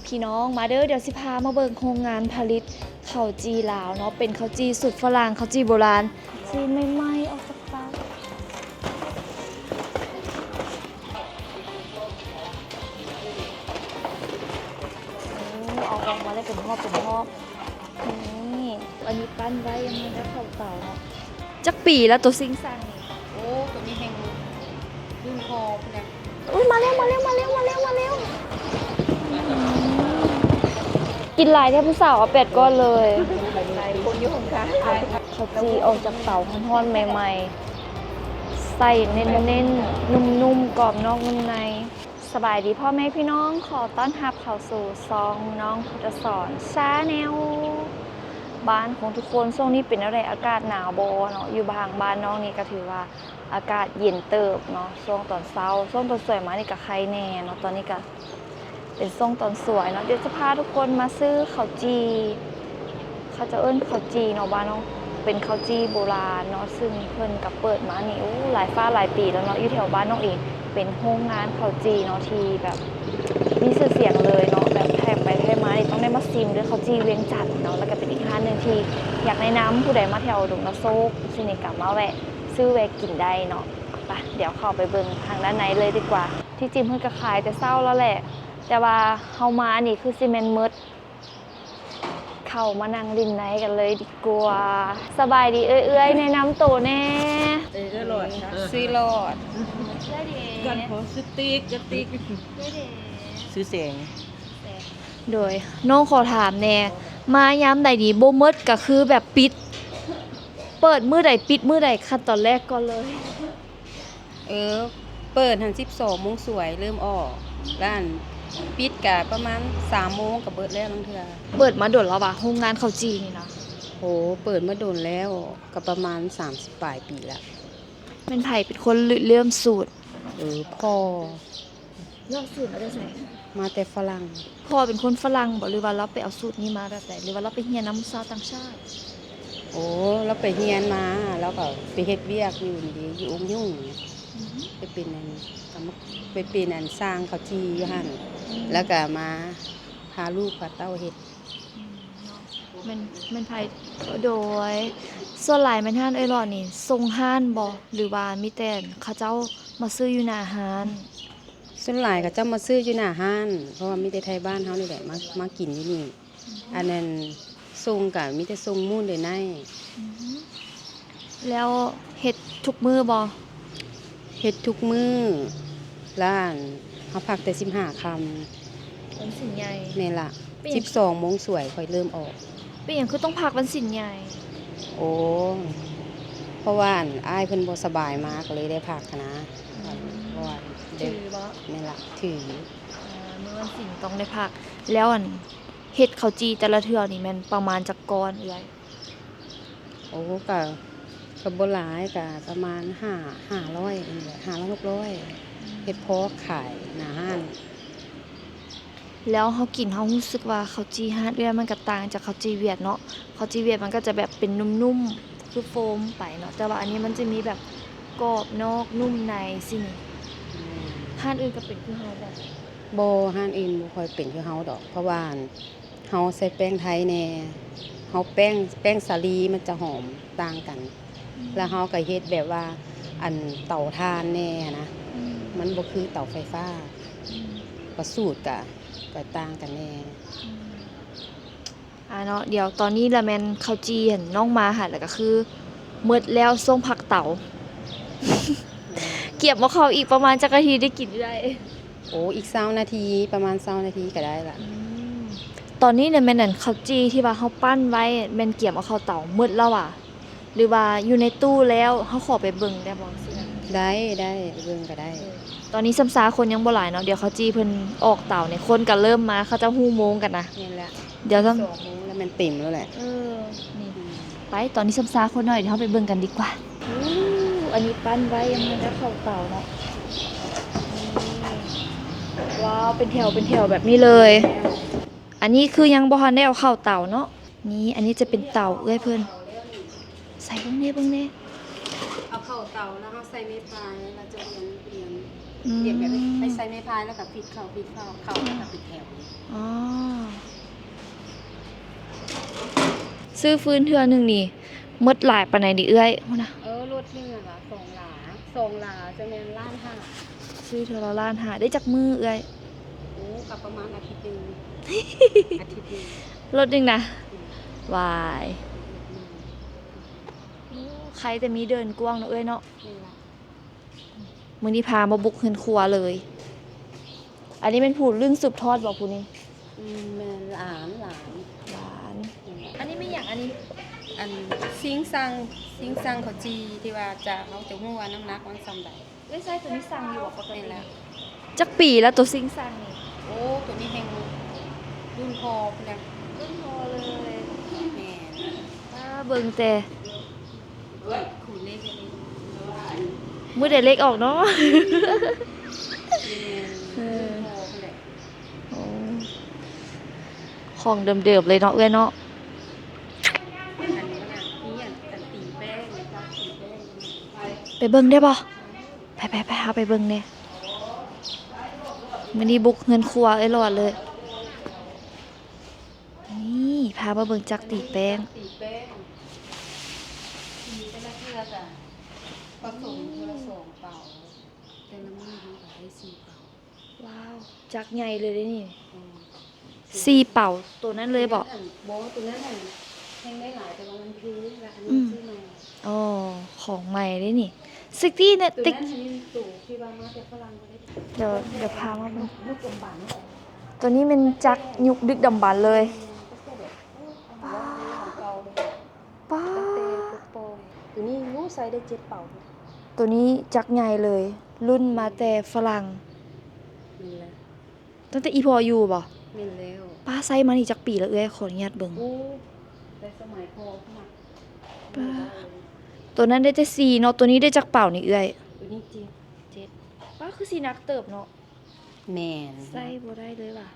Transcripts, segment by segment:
ພີ່ນ້ອງມາເດີ ດຽວຊິພາມາເບິ່ງໂຮງງານຜະລິດເຂົ້າຈີ່ລາວເນາະ ເປັນເຂົ້າຈີ່ສູດຝຣັ່ງ ເຂົ້າຈີ່ໂບລານ ຈີ່ໃໝ່ໆອອກຈາກເຕົາ. ໂອ້ ເອົາອອກມາໄດ້ເປັນຮອບເປັນຮອບ. ນີ້ ອັນນີ້ປັ້ນໄວ້ ຍັງບໍ່ໄດ້ເຂົ້າເຕົາເນາະ. ຈັກປີແລ້ວໂຕຊິງສັງນີ້? ໂອ້ ໂຕນີ້ແຮງລຸ້ນພໍ່ພຸ້ນແຫຼະ. ອຸ້ຍ ມາແລ້ວ ມາແລ້ວ ມາແລ້ວ ມາແລ້ວ ມາແລ້ວ. ກິນຫຼາຍແທ້ ຜູ້ສາວເອົາແປດກ້ອນເລີຍ. ເຂົ້າຈີ່ອອກຈາກເຕົາຮ້ອນໆໃໝ່ໆ ໄສ້ເນັ້ນໆ ນຸ້ມໆ ກອບນອກນຸ້ມໃນ. ສະບາຍດີພໍ່ແມ່ພີ່ນ້ອງ ຂໍຕ້ອນຮັບເຂົ້າສູ່ຊ່ອງນ້ອງພຸດທະສອນ Channel ບ້ານຂອງທຸກຄົນ. ຊ່ວງນີ້ເປັນແນວໃດ ອາກາດໜາວບໍ່ເນາະ? ຢູ່ທາງບ້ານນ້ອງນີ້ກໍຖືວ່າອາກາດເຢັນເຕີບເນາະ ຊ່ວງຕອນເຊົ້າ. ຊ່ວງຕອນສວຍມານີ້ກໍໄຄແດ່ເນາະ ຕອນນີ້ກໍເປັນຊ່ວງຕອນສວຍເນາະ. ດຽວຈະພາທຸກຄົນມາຊື້ເຂົ້າຈີ່ ເຂົາເຈົ້າເອີ້ນເຂົ້າຈີ່ເນາະ ບ້ານນ້ອງ ເປັນເຂົ້າຈີ່ໂບລານເນາະ ຊຶ່ງເພິ່ນກໍເປີດມານີ້ ໂອ້ ຫຼາຍຟ້າຫຼາຍປີແລ້ວເນາະ. ຢູ່ແຖວບ້ານນ້ອງເອງເປັນໂຮງງານເຂົ້າຈີ່ເນາະ ທີ່ແບບມີຊື່ສຽງເລີຍເນາະ ແບບແທກໄປແທກມານີ້ຕ້ອງໄດ້ມາຊິມເດີ ເຂົ້າຈີ່ວຽງຈັນເນາະ. ແລ້ວກໍເປັນອີກຮ້ານໜຶ່ງທີ່ຢາກແນະນຳ ຜູ້ໃດມາແຖວດົງນາໂຊກຊີ້ນີ້ກໍມາແວະຊື້ແວະກິນໄດ້ເນາະ. ໄປ ດຽວເຂົ້າໄປເບິ່ງທາງດ້ານໃນເລີຍດີກວ່າ. ທີ່ຈິງເພິ່ນກໍຂາຍແຕ່ເຊົ້າແລ້ວແຫຼະ ແຕ່ວ່າເຮົາມານີ້ຄືຊິແມ່ນໝົດ ເຂົ້າມານັ່ງຫຼິ້ນໃນກັນເລີຍດີກວ່າ. ສະບາຍດີເອື້ອຍໆ ແນະນຳໂຕແດ່. ເອື້ອຍຫຼອດ ຊື່ຫຼອດ. ກັນຂໍຊື່ຕິກ ກະຕິກ. ຊື່ແສງ. ໂດຍ ນ້ອງຂໍຖາມແດ່ ມາຍາມໃດນີ້ບໍ່ໝົດກໍຄືແບບປິດ ເປີດມື້ໃດປິດມື້ໃດ ຂັ້ນຕອນແລກກ່ອນເລີຍ? ເອີ ເປີດຫັ້ນສິບສອງໂມງສວຍເລີ່ມອອກ ແລ້ວອັນປິດກະປະມານສາມໂມງກະເບິດແລ້ວລາງເທື່ອ. ເປີດມາດົນແລ້ວຫວາ ໂຮງງານເຂົ້າຈີ່ນີ້ນະ? ໂອ້ ເປີດມາດົນແລ້ວ ກະປະມານສາມສິບປາຍປີລະ. ແມ່ນໃຜເປັນຄົນລິເລີ່ມສູດ? ເອີ ພໍ່. ລາວສູດມາແຕ່ໃສ? ມາແຕ່ຝຣັ່ງ. ພໍ່ເປັນຄົນຝຣັ່ງບໍ່ ຫຼືວ່າລາວໄປເອົາສູດນີ້ມາແບບໃດ ຫຼືວ່າລາວໄປຮຽນນຳຊາວຕ່າງຊາດ? ໂອ້ ລາວໄປຮຽນມາ ລາວກໍໄປເຮັດວຽກຢູ່ນີ້ເດ ຢູ່ອົງຍຸ່ງ ອືຮຶ ໄປເປັນອັນ ໄປເປັນອັນຊ່າງເຂົ້າຈີ່ຢູ່ຫັ້ນ ອືມ ແລ້ວກໍມາພາລູກພາເຕົ້າເຮັດ. ອືມ ເນາະ ແມ່ນ ແມ່ນໃຜ? ໂດຍ ສ່ວນຫຼາຍແມ່ນຮ້ານເອື້ອຍຫຼອດນີ້ສົ່ງຮ້ານບໍ່ ຫຼືວ່າມີແຕ່ເຂົາເຈົ້າມາຊື້ຢູ່ໜ້າຮ້ານ? ສ່ວນຫຼາຍເຂົາເຈົ້າມາຊື້ຢູ່ໜ້າຮ້ານ ເພາະວ່າມີແຕ່ໄທບ້ານເຮົານີ້ແຫຼະ ມາ ມາກິນຢູ່ນີ້. ອືຮຶ ອັນນັ້ນສົ່ງກະມີແຕ່ສົ່ງມູນເດໄນ. ອືຮຶ ແລ້ວເຮັດທຸກມື້ບໍ່? ເຮັດທຸກມື້ ລະອັນ ເຮົາພັກແຕ່ສິບຫ້າຄ່ຳ. ວັນສິນໃຫຍ່? ແມ່ນລະ. ສິບສອງໂມງສວຍຄ່ອຍເລີ່ມອອກ. ເປັນຫຍັງຄືຕ້ອງພັກວັນສິນໃຫຍ່? ໂອ້ ເພາະວ່າອັນ ອ້າຍເພິ່ນບໍ່ສະບາຍມາ ກໍເລີຍໄດ້ພັກຫັ້ນນະ. ອືມ ເພາະວ່າ ຖືບໍ່? ແມ່ນລະ ຖື. ເອີ ມື້ວັນສິນຕ້ອງໄດ້ພັກ. ແລ້ວອັນ ເຮັດເຂົ້າຈີ່ແຕ່ລະເທື່ອນີ້ແມ່ນປະມານຈັກກ້ອນເອື້ອຍ? ໂອ້ ກະ ກະບໍ່ຫຼາຍ ກະປະມານຫ້າ ຫ້າຮ້ອຍນີ້ແຫຼະ ຫ້າຮ້ອຍ ຫົກຮ້ອຍ ອືມ ເຮັດພໍຂາຍໜ້າຮ້ານ. ແລ້ວເຮົາກິນ ເຮົາຮູ້ສຶກວ່າເຂົ້າຈີ່ຮ້ານເອື້ອຍມັນກະຕ່າງຈາກເຂົ້າຈີ່ຫວຽດເນາະ. ເຂົ້າຈີ່ຫວຽດມັນກະຈະແບບເປັນນຸ້ມໆ ຄືໂຟມໄປເນາະ ແຕ່ວ່າອັນນີ້ມັນຈະມີແບບກອບນອກນຸ້ມໃນຊີ້ນີ້. ອືມ ຮ້ານອື່ນກະເປັນຄືເຮົາບໍ່? ບໍ່ ຮ້ານອື່ນບໍ່ຄ່ອຍເປັນຄືເຮົາດອກ ເພາະວ່າ ເຮົາໃສ່ແປ້ງໄທແດ່ ເຮົາແປ້ງ ແປ້ງສາລີມັນຈະຫອມຕ່າງກັນ. ອືມ ແລ້ວເຮົາກະເຮັດແບບວ່າ ອັນ ເຕົາຖ່ານແດ່ຫັ້ນນະ. ອືມ ມັນບໍ່ຄືເຕົາໄຟຟ້າ. ອືມ ກະສູດກະ ກະຕ່າງກັນແດ່. ອືມ ອ່າເນາະ ດຽວຕອນນີ້ລະແມ່ນເຂົ້າຈີ່ຫັ້ນນ້ອງມາຫັ້ນ ລະກະຄືໝົດແລ້ວ ຊ່ວງພັກເຕົາ. ກຽມເອົາເຂົ້າອີກປະມານຈັກນາທີໄດ້ກິນເອື້ອຍ? ໂອ້ ອີກຊາວນາທີ ປະມານຊາວນາທີກະໄດ້ລະ. ອືມ ຕອນນີ້ນະແມ່ນອັນເຂົ້າຈີ່ທີ່ວ່າເຮົາປັ້ນໄວ້ ແມ່ນກຽມເອົາເຂົ້າເຕົາໝົດແລ້ວຫວາ ຫຼືວ່າຢູ່ໃນຕູ້ແລ້ວ ເຮົາຂໍໄປເບິ່ງໄດ້ບໍ່? ໄດ້ ໄດ້ ໄປເບິ່ງກະໄດ້. ເອີ ຕອນນີ້ຊ່ຳຊາຄົນຍັງບໍ່ຫຼາຍເນາະ ດຽວເຂົ້າຈີ່ເພິ່ນອອກເຕົານີ້ ຄົນກະເລີ່ມມາ ເຂົາເຈົ້າຮູ້ໂມງກັນນະ. ແມ່ນແຫຼະ ດຽວຊຳ ສອງໂມງແລ້ວແມ່ນເຕັມແລ້ວແຫຼະ. ເອີ ນີ້ ອືມ ໄປ ຕອນນີ້ຊ່ຳຊາຄົນໜ້ອຍ ດຽວເຮົາໄປເບິ່ງກັນດີກວ່າ. ໂອ້ ອັນນີ້ປັ້ນໄວ້ ຍັງບໍ່ໄດ້ເຂົ້າເຕົາເນາະ. ນີ້ ວ້າວ ເປັນແຖວ ເປັນແຖວແບບນີ້ເລີຍ. ອັນນີ້ຄືຍັງບໍ່ທັນໄດ້ເອົາເຂົ້າເຕົາເນາະ. ນີ້ ອັນນີ້ຈະເປັນເຕົາເອື້ອຍເພິ່ນ. ໃສ່ເບິ່ງແດ່ ເບິ່ງແດ່. ເອົາເຂົ້າເຕົາແລ້ວເຮົາໃສ່ໄມ້ພາຍ ແລ້ວຈະລຽງ ລຽງ ອືມ ລຽງແບບນີ້ ໃຫ້ໃສ່ໄມ້ພາຍແລ້ວກະປິດເຂົ້າ ປິດເຂົ້າ ເຂົ້າແລ້ວກະເປັນແຖວ. ອໍ ຊື້ຟືນເທື່ອໜຶ່ງນີ້ໝົດຫຼາຍປານໃດນີ້ເອື້ອຍ? ພຸ້ນນະ ເອີ ລົດໜຶ່ງຫັ້ນລະ ສອງຫຼາ ສອງຫຼາຈະແມ່ນລ້ານຫ້າ. ຊື້ເທື່ອລະລ້ານຫ້າ ໄດ້ຈັກມື້ເອື້ອຍ? ໂອ້ ກໍປະມານອາທິດໜຶ່ງ ອາທິດໜຶ່ງ ລົດໜຶ່ງນະ. ອືມ ຫວາຍ ໂອ້ ໄຄແຕ່ມີເດີ່ນກວ້າງເນາະເອື້ອຍເນາະ. ແມ່ນລະ ມື້ນີ້ພາມາບຸກເຮືອນຄົວເລີຍ. ອັນນີ້ແມ່ນຜູ້ລຸ້ນສືບທອດບໍ່ຜູ້ນີ້? ອືມ ແມ່ນຫຼານ ຫຼານ ຫຼານ. ແມ່ນລະ ອັນນີ້ແມ່ນຫຍັງອັນນີ້? ອັນຊິງຊັງ ຊິງຊັງເຂົ້າຈີ່ ທີ່ວ່າຈະ ເຮົາຈະຮູ້ວ່ານ້ຳໜັກມັນສ່ຳໃດ. ເອື້ອຍໃຊ້ໂຕນີ້ຊັງຢູ່ບໍ່ປົກກະຕິ? ແມ່ນລະ. ຈັກປີແລ້ວໂຕຊິງຊັງນີ້? ໂອ້ ໂຕນີ້ແຮ່ງລຸ້ນພໍ່ພຸ້ນແຫຼະ ລຸ້ນພໍ່ເລີຍ. ແມ່ນ ປ້າ ເບິ່ງແຕ່ ມື້ໃດເລກອອກເນາະ. ແມ່ນ ເອີ ລຸ້ນພໍ່ພຸ້ນແຫຼະ. ໂອ້ ຂອງເດີມໆເລີຍເນາະເອື້ອຍເນາະ. ອັນນີ້ນະ ມີອັນ ອັນຕີແປ້ງ ຈັກຕີແປ້ງ ໄປເບິ່ງໄດ້ບໍ່? ໄປໆໆ ເຮົາໄປເບິ່ງແດ່. ມື້ນີ້ບຸກເຮືອນຄົວເອື້ອຍຫຼອດເລີຍ. ນີ້ ພາມາເບິ່ງຈັກຕີແປ້ງ ຈັກຕີແປ້ງ ຕີແຕ່ລະເທື່ອກະປະສົມເທື່ອລະສອງເປົາ ແຕ່ລະມື້ເຮົາກະໄດ້ສີ່ເປົາ. ວ້າວ ຈັກໃຫຍ່ເລີຍເດ້ນີ້. ອືມ ສີ່ເປົາ ໂຕນັ້ນເລີຍບໍ່? ໂຕນັ້ນຫັ້ນ ບໍ່ ໂຕນັ້ນຫັ້ນແຮ່ງໄດ້ຫຼາຍ ແຕ່ວ່າມັນເພ ລະອັນນີ້ ອືມ ຊື້ໃໝ່. ອໍ ຂອງໃໝ່ເດ້ນີ້ ຊິກຕີ້ເນຍ. ໂຕນັ້ນຫັ້ນແມ່ນໂຕທີ່ວ່າມາແຕ່ຝຣັ່ງ. ດຽວ ດຽວພາມາເບິ່ງ ຍຸກດົມບັນ. ໂຕນີ້ແມ່ນຈັກຍຸກດຶກດຳບັນເລີຍ. ແມ່ນ ຕັ້ງແຕ່ແບບ ໂອ້ ປ້າ ຕັ້ງແຕ່ປົກປ່ອຍ. ໂຕນີ້ ໂອ້ ໃຊ້ໄດ້ເຈັດເປົາ. ໂຕນີ້ຈັກໃຫຍ່ເລີຍ ລຸ້ນມາແຕ່ຝຣັ່ງ. ແມ່ນແຫຼະ. ຕັ້ງແຕ່ອີ່ພໍ່ຢູ່ບໍ່? ແມ່ນແລ້ວ. ປ້າ ໃຊ້ມານີ້ຈັກປີແລ້ວເອື້ອຍ? ຂໍອະນຸຍາດເບິ່ງ. ໂອ້ ແຕ່ສະໄໝພໍ່ພຸ້ນນະ. ປ້າ ໂຕນັ້ນໄດ້ແຕ່ສີ່ເນາະ. ໂຕນີ້ໄດ້ຈັກເປົານີ້ເອື້ອຍ? ໂຕນີ້ເຈັດ ເຈັດ. ປ້າ ຄືຊິໜັກເຕີບເນາະ. ແມ່ນ ໃຊ້ບໍ່ໄດ້ເລີຍວ່າ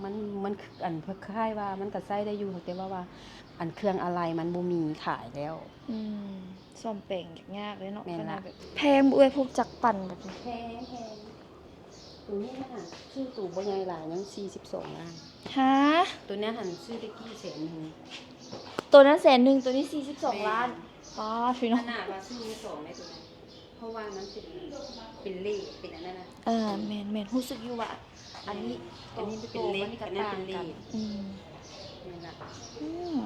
ມັນ ມັນ ອັນ ຄ້າຍໆວ່າມັນກະໃຊ້ໄດ້ຢູ່ ແຕ່ວ່າ ວ່າ ອັນ ເຄື່ອງອາໄລມັນບໍ່ມີຂາຍແລ້ວ. ອືມ ສ້ອມແປງຍາກເລີຍເນາະ. ແມ່ນລະ. ຂະໜາດແບບ ແພງບໍ່ເອື້ອຍ ພວກຈັກປັ່ນແບບນີ້? ແພງ ແພງ. ໂຕນີ້ຫັ້ນ ຊື້ໂຕບໍ່ໃຫຍ່ຫຼາຍ ຍັງສີ່ສິບສອງລ້ານ. ຫາ? ໂຕນີ້ຫັ້ນຊື້ແຕ່ກີ້ແສນໜຶ່ງ. ໂຕນັ້ນແສນໜຶ່ງ ໂຕນີ້ສີ່ສິບສອງລ້ານ. ແມ່ນ ປ້າ ພີ່ນ້ອງ ຂະໜາດວ່າຊື້ມືສອງໃດໂຕນັ້ນ. ເພາະວ່າມັນເປັນ ເປັນເລດ ເປັນອັນນັ້ນນະ. ເອີ ແມ່ນໆ ຮູ້ສຶກຢູ່ວ່າ ອັນນີ້ ແມ່ນ ໂຕ ອັນນີ້ມັນເປັນເລດ ໂຕມັນກະຕ່າງກັນ. ອັນນັ້ນເປັນເລດ. ອືມ ແມ່ນລະ. ອືມ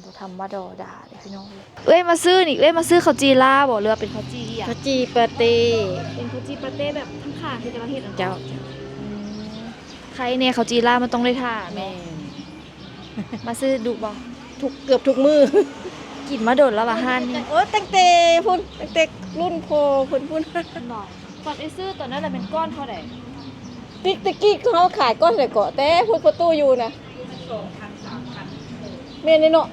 ບໍ່ທຳມະດາເດ້ພີ່ນ້ອງເອີຍ. ເອື້ອຍມາຊື້ນີ້ ເອື້ອຍມາຊື້ເຂົ້າຈີ່ລ່າບໍ່ ຫຼືວ່າເປັນເຂົ້າຈີ່ອີ່ຫຍັງ? ເຂົ້າຈີ່ປາເຕ້. ເປັນເຂົ້າຈີ່ປາເຕ້ແບບທາງຂ້າງທີ່ເຈົ້າເຮັດຫັ້ນບໍ່? ເຈົ້າ ເຈົ້າ. ອືມ ໄຄແນ່ ເຂົ້າຈີ່ລ່າມັນຕ້ອງໄດ້ຖ້າເນາະ. ແມ່ນ. ມາຊື້ດຸບໍ່? ທຸກ ເກືອບທຸກມື້. ກິນມາດົນແລ້ວຫວາຮ້ານນີ້? ໂອ້ ຕັ້ງແຕ່ພຸ້ນ ຕັ້ງແຕ່ລຸ້ນພໍ່ເພິ່ນພຸ້ນ. ເນາະ ຕອນໄປຊື້ຕອນນັ້ນລະແມ່ນກ້ອນເທົ່າໃດ? ຕິ ແຕ່ກີ້ເຮົາຂາຍກ້ອນເທົ່າໃດເກາະ? ແຕ່ພຸ້ນພໍ່ຕູ້ຢູ່ນະ ສອງພັນ ສາມພັນ. ແມ່ນເດເນາະ.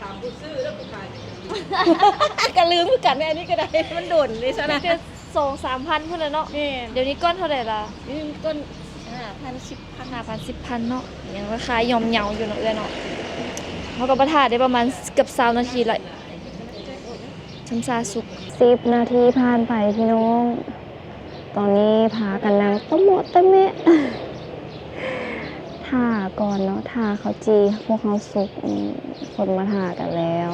ຖາມຜູ້ຊື້ແລ້ວຜູ້ຂາຍກະລືມຄືກັນເດ້ ອັນນີ້ກະໄດ້ ມັນດົນເດ້ຊັ້ນນະ. ແຕ່ສອງສາມພັນພຸ້ນແຫຼະເນາະ. ແມ່ນ. ດຽວນີ້ກ້ອນເທົ່າໃດລະ? ນີ້ກ້ອນຫ້າພັນ ສິບພັນ ຫ້າພັນ ສິບພັນເນາະ. ຍັງລາຄາຍ່ອມເຍົາຢູ່ເນາະເອື້ອຍເນາະ. ເຮົາກະມາຖ້າໄດ້ປະມານເກືອບຊາວນາທີລະ ຊຳຊາສຸກ. ສິບນາທີຜ່ານໄປພີ່ນ້ອງ. ຕອນນີ້ພາກັນນັ່ງຕະເມາະຕະແມະ ຖ້າກ່ອນເນາະ ຖ້າເຂົ້າຈີ່ພວກເຮົາສຸກ. ອືມ ຄົນມາຖ້າກັນແລ້ວ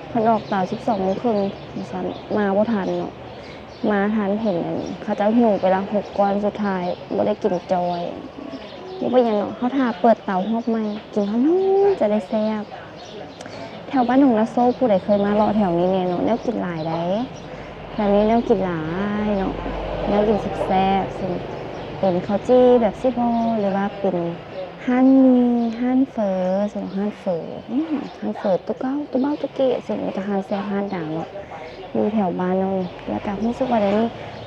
ເພິ່ນອອກຕອນສິບສອງໂມງເຄິ່ງວ່າຊັ້ນ ມາບໍ່ທັນເນາະ. ມາທັນເຫັນອັນ ເຂົາເຈົ້າຫິ້ວໄປລະຫົກກ້ອນ ສຸດທ້າຍບໍ່ໄດ້ກິນຈ້ອຍ. ບໍ່ເປັນຫຍັງເນາະ ເຮົາຖ້າເປີດເຕົາຮອບໃໝ່ ກິນເທົ່ານັ້ນຈະໄດ້ແຊບ. ແຖວບ້ານໜອງນາໂຊກ ຜູ້ໃດເຄີຍມາເລາະແຖວນີ້ແນ່ເນາະ ແນວກິນຫຼາຍໃດ໋. ແຖວນີ້ແນວກິນຫຼາຍເນາະ ແນວກິນແຊບໆ ເຊັ່ນເປັນເຂົ້າຈີ່ແບບຊີ້ບໍ່ ຫຼືວ່າເປັນຮ້ານໝີ່ ຮ້ານເຝີ ເຊັ່ນຮ້ານເຝີ ອືມ ຮ້ານເຝີຕູ້ເກົ້າຕູ້ເບົາຕູ້ເກະ ເຊັ່ນມີແຕ່ຮ້ານແຊບຮ້ານດັງເນາະ ຢູ່ແຖວບ້ານນ້ອງນີ້. ລະກະຮູ້ສຶກວ່າດຽວນີ້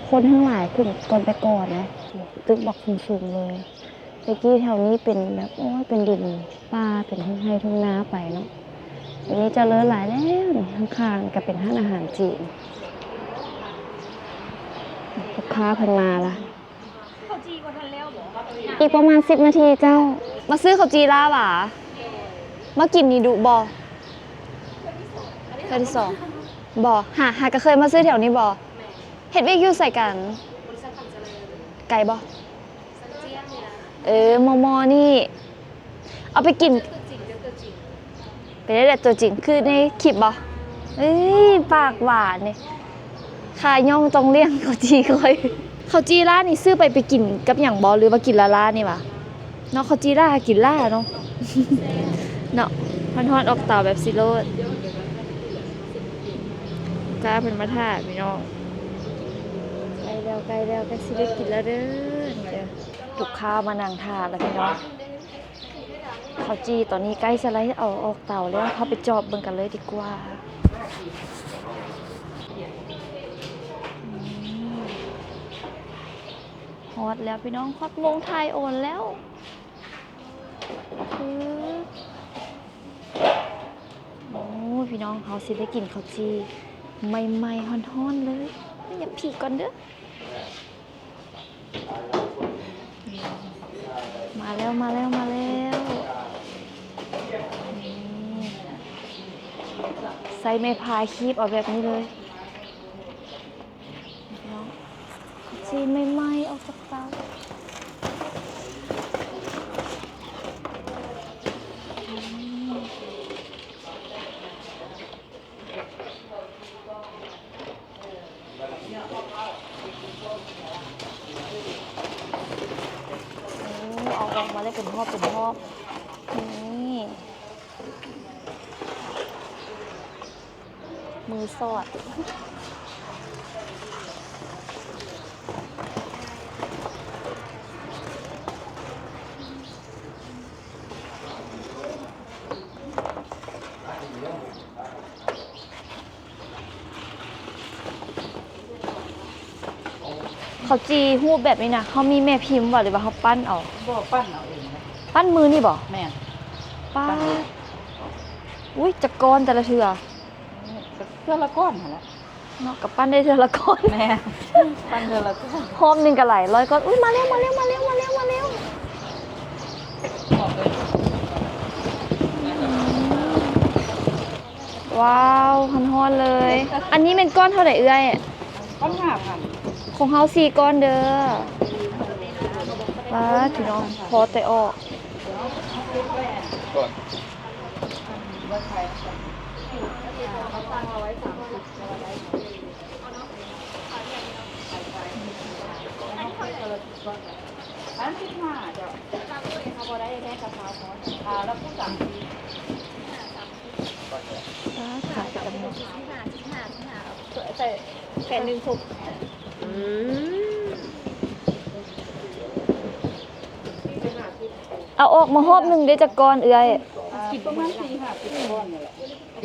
ຄົນແຮ່ງຫຼາຍຂຶ້ນກ່ອນແຕ່ກ່ອນເດ້ ຕຶກບັກສູງໆເລີຍ. ແຕ່ກີ້ແຖວນີ້ເປັນແບບ ໂອ້ຍ ເປັນດິນປ່າ ເປັນທົ່ງໄຮ່ທົ່ງນາໄປເນາະ. ດຽວນີ້ຈະເລີນຫຼາຍແລ້ວນີ້ ຂ້າງໆກະເປັນຮ້ານອາຫານຈີນ. ລູກຄ້າເພິ່ນມາລະ ເຂົ້າຈີ່ບໍ່ທັນແລ້ວບໍ່? ອີກປະມານສິບນາທີເຈົ້າ. ມາຊື້ເຂົ້າຈີ່ລ່າຫວາ? ມາກິນນີ້ດຸບໍ່? ເທື່ອທີສອງ. ບໍ່ ຫາ ຫາກະເຄີຍມາຊື້ແຖວນີ້ບໍ່? ແມ່ນ. ເຮັດວຽກຢູ່ໃສກັນ? ບໍລິສັດຂຳຈະເລີນ. ໄກບໍ່? ເອີ ມໍ່ໆນີ້. ເ າໄປກິນ ເປັນໄດ້ແຫຼະຕົວຈິງ ຄືໃນຄລິບບໍ່? ເອີຍ ປາກຫວານນີ້ ຂ້າຍ່ອງຕ້ອງລ້ຽງເຂົ້າຈີ່ຂ້ອຍ. ເຂົ້າຈີ່ລ້ານນີ້ຊື້ໄປ ໄປກິນກັບຫຍັງບໍ່ ຫຼືວ່າກິນລ້າໆນີ້ຫວາ? ເນາະ ເຂົ້າຈີ່ລ້າ ກິນລ້າເນາະ ເນາະ ຮ້ອນໆ ອອກເຕົາແບບຊີ້ໂລດ. ຈ້າ ເພິ່ນມາຖ້າພີ່ນ້ອງ ໃກ້ແລ້ວ ໃກ້ແລ້ວ ໃກ້ຊິໄດ້ກິນແລ້ວເດີ. ລູກຄ້າມານັ່ງຖ້າແລ້ວພີ່ນ້ອງ. ເຂົ້າຈີ່ຕອນນີ້ໃກ້ຈະໄລ່ເອົາອອກເຕົາແລ້ວ ເຮົາໄປຈອບເບິ່ງກັນເລີຍດີກວ່າ. ອືມ ຮອດແລ້ວພີ່ນ້ອງ ຮອດໂມງຖ່າຍໂອນແລ້ວ. ຄື ໂອ້ ພີ່ນ້ອງ ເຮົາຊິໄດ້ກິນເຂົ້າຈີ່ໃໝ່ໆ ຮ້ອນໆ ເລີຍ. ຢ່າຜີກກ່ອນເດີ. ມາແລ້ວ ມາແລ້ວ ມາແລ້ວ ນີ້ ໃຊ້ໄມ້ພາຍຄີບເອົາແບບນີ້ເລີຍ ພີ່ນ້ອງ ຊີ້ໃໝ່ໆ ອອກຈາກເຕົາ. ໂອ້ ເອົາອອກມາໄດ້ເປັນຮອບເປັນຮອບ ນີ້ ມືສອດ. ເຂົ້າຈີ່ຮູບແບບນີ້ນະ ເຮົາມີແມ່ພິມບໍ່ ຫຼືວ່າເຮົາປັ້ນເອົາ? ບໍ່ ປັ້ນເອົາເອງນະ. ປັ້ນມືນີ້ບໍ່? ແມ່ນ ປ້າ ປັ້ນເອງ. ອຸ້ຍ ຈັກກ້ອນແຕ່ລະເທື່ອ? ເທື່ອລະກ້ອນຫັ້ນແຫຼະ. ເນາະ ກໍປັ້ນໄດ້ເທື່ອລະກ້ອນ. ແມ່ນ ປັ້ນເທື່ອລະກ້ອນ. ຮອບໜຶ່ງກໍຫຼາຍຮ້ອຍກ້ອນ. ອຸ້ຍ ມາແລ້ວ ມາແລ້ວ ມາແລ້ວ ມາແລ້ວ ມາແລ້ວ. ວ້າວ ຮ້ອນໆ ເລີຍ. ອັນນີ້ແມ່ນກ້ອນເທົ່າໃດເອື້ອຍ? ກ້ອນຫ້າພັນ. ຂອງເຮົາສີ່ກ້ອນເດີ. ປາດ ພີ່ນ້ອງ ພໍແຕ່ອອກ. ອັນສິບຫ້າເຈົ້າ ເຮົາບໍ່ໄດ້ແທ້ກະຊາວພອນ ອ່າ ແລ້ວຜູ້ສາມສິບ ອ່າ ຂາຍໄປກັນໝົດ. ໃສ່ແຜ່ນໜຶ່ງທຸກ. ອືມ ເອົາອອກມາຮອບໜຶ່ງໄດ້ຈັກກ້ອນເອື້ອຍ? ປະມານສີ່ຫ້າສິບກ້ອນນີ້ແຫຼະ.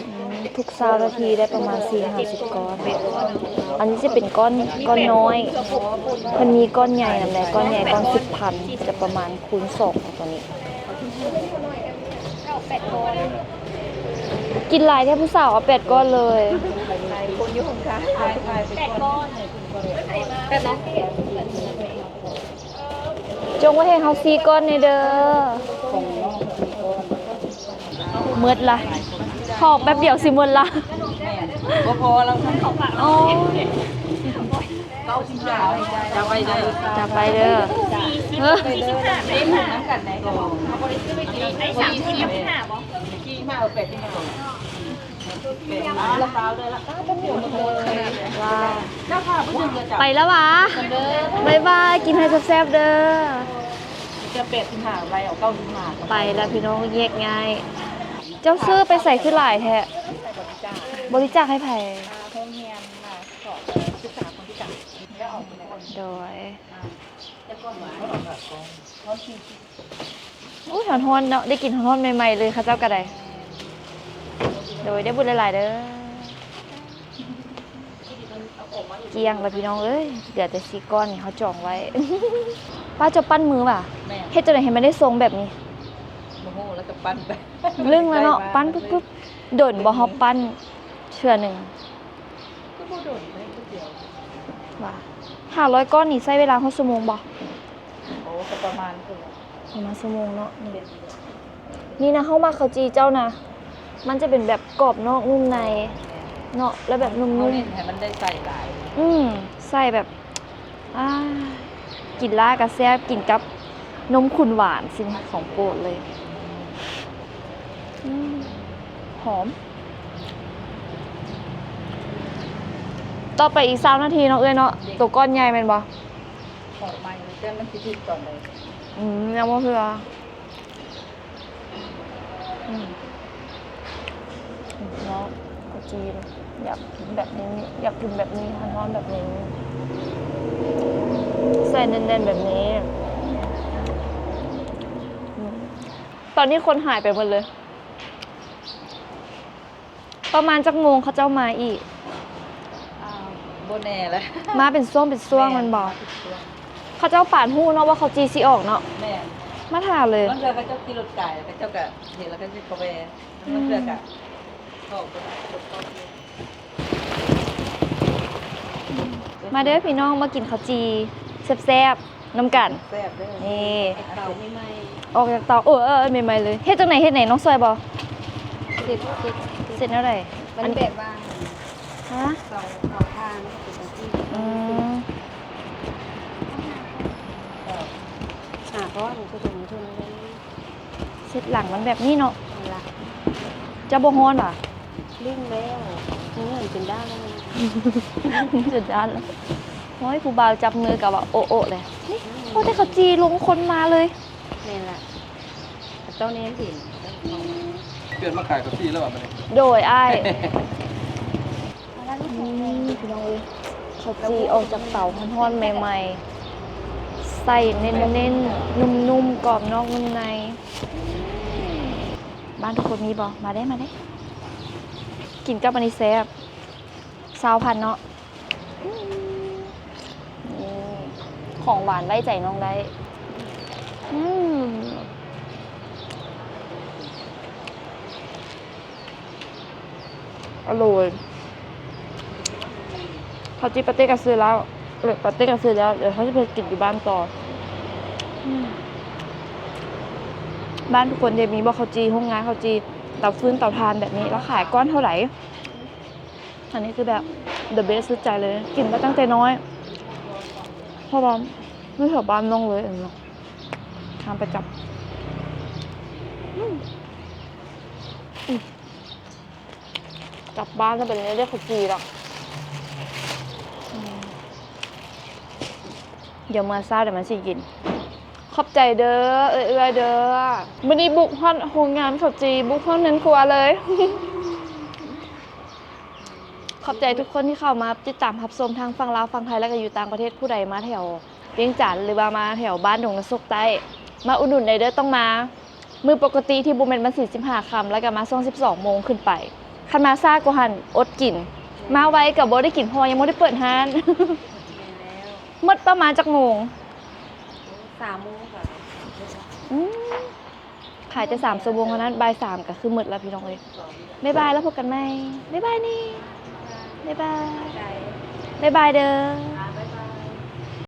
ອືມ ທຸກຊາວນາທີໄດ້ປະມານສີ່ຫ້າສິບກ້ອນ. ອັນນີ້ຈະເປັນກ້ອນ ກ້ອນນ້ອຍ ເພິ່ນມີກ້ອນໃຫຍ່ນຳແດ່ ກ້ອນໃຫຍ່ກ້ອນສິບພັນ ຈະປະມານຄູນສອງຕົວນີ້. ກິນຫຼາຍແທ້ ຜູ້ສາວເອົາແປດກ້ອນເລີຍ. ແປດກ້ອນ ແປດເນາະ. ຈົ່ງໄວ້ໃຫ້ເຮົາສີ່ກ້ອນແດ່ເດີ. ໝົດລະ ເຂົາອອກແປັບດຽວຊິໝົດລະ. ບໍ່ພໍແລ້ວຊັ້ນ. ອໍ ເກົ້າສິບຫ້າ ຈຳໄວ້ເດີ ຈຳໄວ້ເດີ. ເອີ ໄປເດີ ໄປນຳກັນໄດ້ ເຮົາບໍ່ໄດ້ຊື້ໄປກິນ. ສາມສິບຫ້າບໍ່? ສີ່ສິບຫ້າ ເອີ ແປດສິບຫ້າ. ໄປແລ້ວຫວາ? ບາຍບາຍ ກິນໃຫ້ແຊບໆເດີ. ໄປແລ້ວພີ່ນ້ອງ ແຍກຍ້າຍ. ເຈົ້າຊື້ໄປໃສຄືຫຼາຍແທ້? ບໍລິຈາກໃຫ້ໃຜ? ໂຮງຮຽນ ມາສອນສຶກສາຄົນພິການ. ໂດຍ ອຸ້ຍ ຮ້ອນໆ ເນາະ ໄດ້ກິນຮ້ອນໆ ໃໝ່ໆ ເລີຍ ເຂົາເຈົ້າກໍໄດ້. ໂດຍ ໄດ້ບຸນຫຼາຍໆເດີ. ກ້ຽງແລ້ວພີ່ນ້ອງເອີຍ ເຫຼືອແຕ່ສີ່ກ້ອນນີ້ເຮົາຈອງໄວ້. ປ້າ ເຈົ້າປັ້ນມືຫວາ? ແມ່ນ. ເຮັດຈັ່ງໃດໃຫ້ມັນໄດ້ຊົງແບບນີ້? ບໍ່ຮູ້ ແລ້ວກໍປັ້ນໄປ. ລຶ້ງແລ້ວເນາະ ໄດ້ມາ ປັ້ນປຶບໆ. ດົນບໍ່ເຮົາປັ້ນເທື່ອໜຶ່ງ? ຄືບໍ່ດົນ ໄດ້ຄືດຽວ. ຫວາ? ຫ້າຮ້ອຍກ້ອນນີ້ໃຊ້ເວລາຮອດຊົ່ວໂມງບໍ່? ໂອ້ ກໍປະມານພຸ້ນແຫຼະ. ປະມານຊົ່ວໂມງເນາະ. ນີ້ນະ ເຮົາມັກເຂົ້າຈີ່ເຈົ້ານະ ມັນຈະເປັນແບບກອບນອກນຸ່ມໃນເນາະ ແລ້ວແບບນຸ່ມໆ. ເຮົາເນັ້ນໃຫ້ມັນໄດ້ໃສ່ຫຼາຍ. ອືມ ໃສ່ແບບ ອາ ກິນລ້າກະແຊບ ກິນກັບນົມຂຸນຫວານ ຊິ ຂອງໂປດເລີຍ. ອືມ ຫອມ. ຕໍ່ໄປອີກຊາວນາທີເນາະເອື້ອຍເນາະ. ໂຕກ້ອນໃຫຍ່ແມ່ນບໍ່? ເຂົ້າໃໝ່ ແຕ່ມັນຊິຖືກຕອນໃດ? ອືມ ຍັງບໍ່ເທື່ອ. ອືມ ເນາະ ເຂົ້າຈີ່ ຢາກກິນແບບນີ້ ຢາກກິນແບບນີ້ ຮ້ອນໆ ແບບນີ້ ໃສ່ແໜ້ນໆ ແບບນີ້. ອືມ ຕອນນີ້ຄົນຫາຍໄປໝົດເລີຍ. ປະມານຈັກໂມງເຂົາເຈົ້າມາອີກ? ອ່າ ບໍ່ແນ່ແຫຼະ ມາເປັນຊ່ວງເປັນຊ່ວງແມ່ນບໍ່? ເຂົາເຈົ້າປານຮູ້ເນາະວ່າເຂົ້າຈີ່ຊິອອກເນາະ. ແມ່ນ ມາຖ້າເລີຍ. ບາງເທື່ອເຂົາເຈົ້າຂີ່ລົດກາຍ ເຂົາເຈົ້າກະເຫັນແລ້ວເຂົາຊິເຂົ້າແວ່. ອືມ ບາງເທື່ອກະເຂົ້າໄປ ມາເດີພີ່ນ້ອງ ມາກິນເຂົ້າຈີ່ແຊບໆ ນຳກັນ. ແຊບເດີ ນີ້ ເຕົາໃໝ່ໆ ອອກຈາກເຕົາ ເອີ ເອີ ໃໝ່ໆ ເລີຍ. ເຮັດຈັ່ງໃດ? ເຮັດໃດ? ນ້ອງຊ່ວຍບໍ່? ເຮັດ ເຮັດ ເຮັດແນວໃດ? ມັນແບບວ່າ ຮະ? ເຕົາ ເຕົາຖ່ານ ເປັນຈັ່ງຊີ້. ອືມ ຫາກ້ອນ ຄືຕົວນີ້ເພິ່ນ ເຊັດຫຼັງມັນແບບນີ້ເນາະ. ເອົາລະ ເຈົ້າບໍ່ຮ້ອນຫວາ? ລຶ້ງແລ້ວ ເຫື່ອເປັນດ້ານແລ້ວ ເປັນດ້ານແລ້ວ. ໂອ້ຍ ຜູ້ບ່າວຈັບມືກະວ່າໂອະໂອະເລີຍ. ນີ້ ອືມ ໂອ້ ແຕ່ເຂົາຈີ່ລົງຄົນມາເລີຍ. ແມ່ນລະ ເຂົາເຈົ້າແນມເຫັນ. ປ່ຽນມາຂາຍເຂົ້າຈີ່ແລ້ວຫວາບັດນີ້? ໂດຍ ອ້າຍ. ນີ້ພີ່ນ້ອງເອີຍ ເຂົ້າຈີ່ອອກຈາກເຕົາຮ້ອນໆ ໃໝ່ໆ ໄສ້ແໜ້ນໆ ນຸ້ມໆ ກອບນອກນຸ້ມໃນ. ບ້ານທຸກຄົນມີບໍ່? ມາເດ້ ມາເດ້ ກິນກັບອັນນີ້ແຊບ. ຊາວພັນເນາະ. ອືມ ນີ້ ຂອງຫວານໄວ້ໃຈນ້ອງໄດ້. ອືມ ອະໂລຍ. ເຂົ້າຈີ່ປາເຕ້ກະຊື້ແລ້ວ ເອີ ປາເຕ້ກະຊື້ແລ້ວ ດຽວເຮົາຊິໄປກິນຢູ່ບ້ານຕໍ່. ອືມ ບ້ານທຸກຄົນເດ ມີບໍ່ເຂົ້າຈີ່ ໂຮງງານເຂົ້າຈີ່ ເຕົາຟືນເຕົາຖ່ານແບບນີ້ ລາວຂາຍກ້ອນເທົ່າໃດ? ອັນນີ້ຄືແບບ the best ສຸດໃຈເລີຍ ກິນມາຕັ້ງແຕ່ນ້ອຍ ເພາະວ່າຢູ່ແຖວບ້ານນ້ອງເລີຍເນາະ ທາງໄປກັບ. ອືມ ອືມ ກັບບ້ານຈະເປັນແນວເດ ເຂົ້າຈີ່ລະ. ອືມ ດຽວເມື່ອເຊົ້າດຽວມັນຊິກິນ. ຂອບໃຈເດີ ເອື້ອຍໆ ເດີ. ມື້ນີ້ບຸກຮອດໂຮງງານເຂົ້າຈີ່ ບຸກຮອດເຮືອນຄົວເລີຍ. ຂອບໃຈທຸກຄົນທີ່ເຂົ້າມາຕິດຕາມຮັບຊົມ ທັງຝັ່ງລາວ ຝັ່ງໄທ ແລະກະຢູ່ຕ່າງປະເທດ. ຜູ້ໃດມາແຖວວຽງຈັນ ຫຼືວ່າມາແຖວບ້ານດົງນາໂຊກໃຕ້ ມາອຸດໜູນໄດ້ເດີ ຕ້ອງມາມື້ປົກກະຕິທີ່ບໍ່ແມ່ນວັນສິບຫ້າຄ່ຳ ແລະກະມາຊ່ວງສິບສອງໂມງຂຶ້ນໄປ. ຄັນມາຊ້າກວ່າຫັ້ນ ອົດກິນ. ມາໄວກະບໍ່ໄດ້ກິນ ເພາະວ່າຍັງບໍ່ໄດ້ເປີດຮ້ານ. ແມ່ນແລ້ວ. ໝົດປະມານຈັກໂມງ? ສາມໂມງກະ ອືມ ຂາຍແຕ່ສາມຊົ່ວໂມງເທົ່ານັ້ນ ບ່າຍສາມກະຄືໝົດລະພີ່ນ້ອງເອີຍ. ບາຍບາຍ ແລ້ວພົບກັນໃໝ່. ບາຍບາຍນີ້ ບາຍບາຍ ບາຍບາຍເດີ.